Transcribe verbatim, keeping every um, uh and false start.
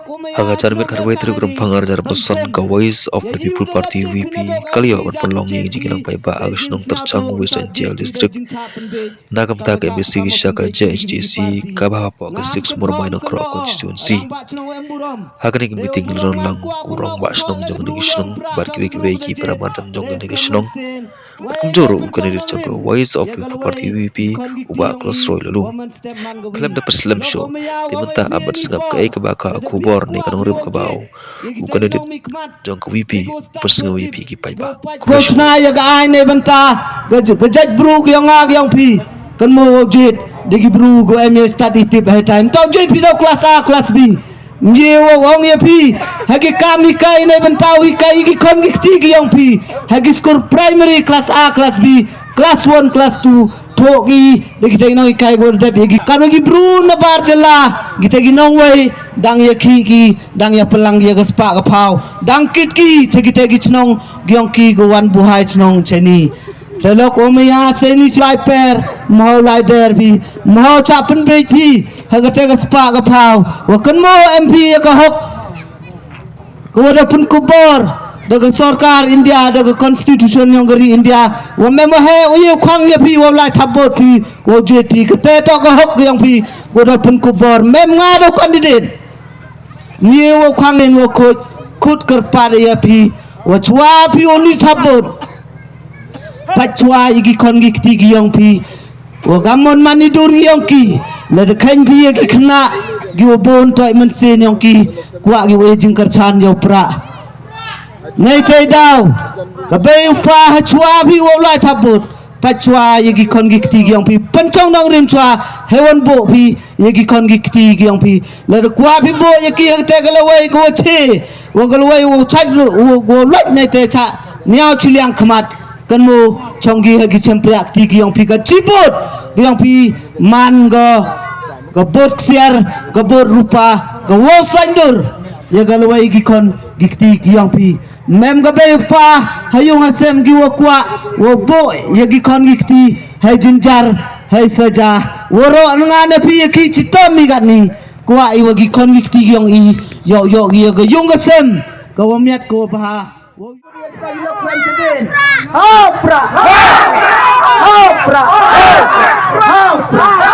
Ha ka janmiet khatwei tarik Rymphang ar hajar arphaw san ka Voice of the People Party, V P, ka la ioh ban pynlong ya ka jingïalang paidbah ha ka shnong Tyrchang, West Jaintia Hills District. Na ka bynta ka M A C ka sha ka J H A D C kaba hapoh ka Six Mawryngkneng Nongkroh constituency. Ha kani ka meeting ka la don lang u rangbah shnong jong kani ka shnong bad kiwei kiwei ki para marjan jong kani ka shnong. Bad kumjuh ruh u candidate jong ka Voice of People Party, V P, u Bah Close Roy Laloo. Khlem da pynslem shuh, te mynta ap bad sngap kaei kaba ka khubor ne ka nongrim kaba u candidate jong ka V P u pynsngew ya phi ki paidbah. Ko chna ya ka aiñ neibynta ka j-, ka jaitbru ka yong nga ka yong phi. Kynmaw wow jied da ki bru ko em ya stad i tip hei time. Toh jied phi da u class A, class B. Ym ye wow ong ya phi ha ki kam hikai neibynta u hikai ya ki khon ki kti ki yong phi ha ki school primary, class A, class B, class one, class two. Thoh ki da kita ki nonghikai ko dep ya ki. Katwa ki bru na bar jylla, kita ki nongwei dang yakhih ki, dang yapynlang ya ka spah ka phaw, dang kit ki cha kita ki chnong ki yong ki, ko wan buhai chnong chani. Te lok o maya seni chlai per, mhaw lai der phi, mhaw cha pynbeit phi ha kata ka spah ka phaw. Wa kynmaw em phi ya ka hok kawa da pynkup bor da ka sorkar India, da ka constitution yong ka ri India. Wa mem wa heh, wa ye u khang ya phi wow lai thap vote phi, wow jied phi. Kata toh ka hok ka yong phi kawa da pynkup bor. Mem nga da u candidate, ym ye wow khang, ym ye wow khut, khut kyrpad ya phi. Wa chwa phi wow lai thap vote, pait chwa ya ki khon ki kti ki yong phi. Wa ka mon mane dur ki yong ki, lada kheiñ phi ya ki khynnah kiwa bun toh i mynsiem yong ki, kwah ki wow e jingkyrchan yow prah. Neitei daw ka bei u pa, ha chwa phi wow lai thap vote, pait chwa ya ki khon ki kti ki yong phi, pynchong nongrim chwa, hei wan buh phi ya ki khon ki kti ki yong phi. Lada kwah phi buh ya ki ha kata ka lawei kawa che, wa ka lawei wow chait, wow, wow lait neitei cha niaw chiliang khmat. Kynmaw chong ki ha ki chempriah kti ki yong phi, ka chi vote ki yong phi man ka, ka vote ksiar, ka vote rupa, ka wow saiñdur ya ka lawei ki khon ki kti ki yong phi. Mem ka bei u pa ha yung ha sem kiwa kwah wow buh ya ki khon ki kti hei jynjar, hei saja. Waroh nga na phi ya ki chitom i katni, kwah i wa ki khon ki kti ki yong i yoh, yoh ki ya ka yung ka sem kawa miat kawa bha. Wow. Ha u prah! Ha u prah! Ha u prah!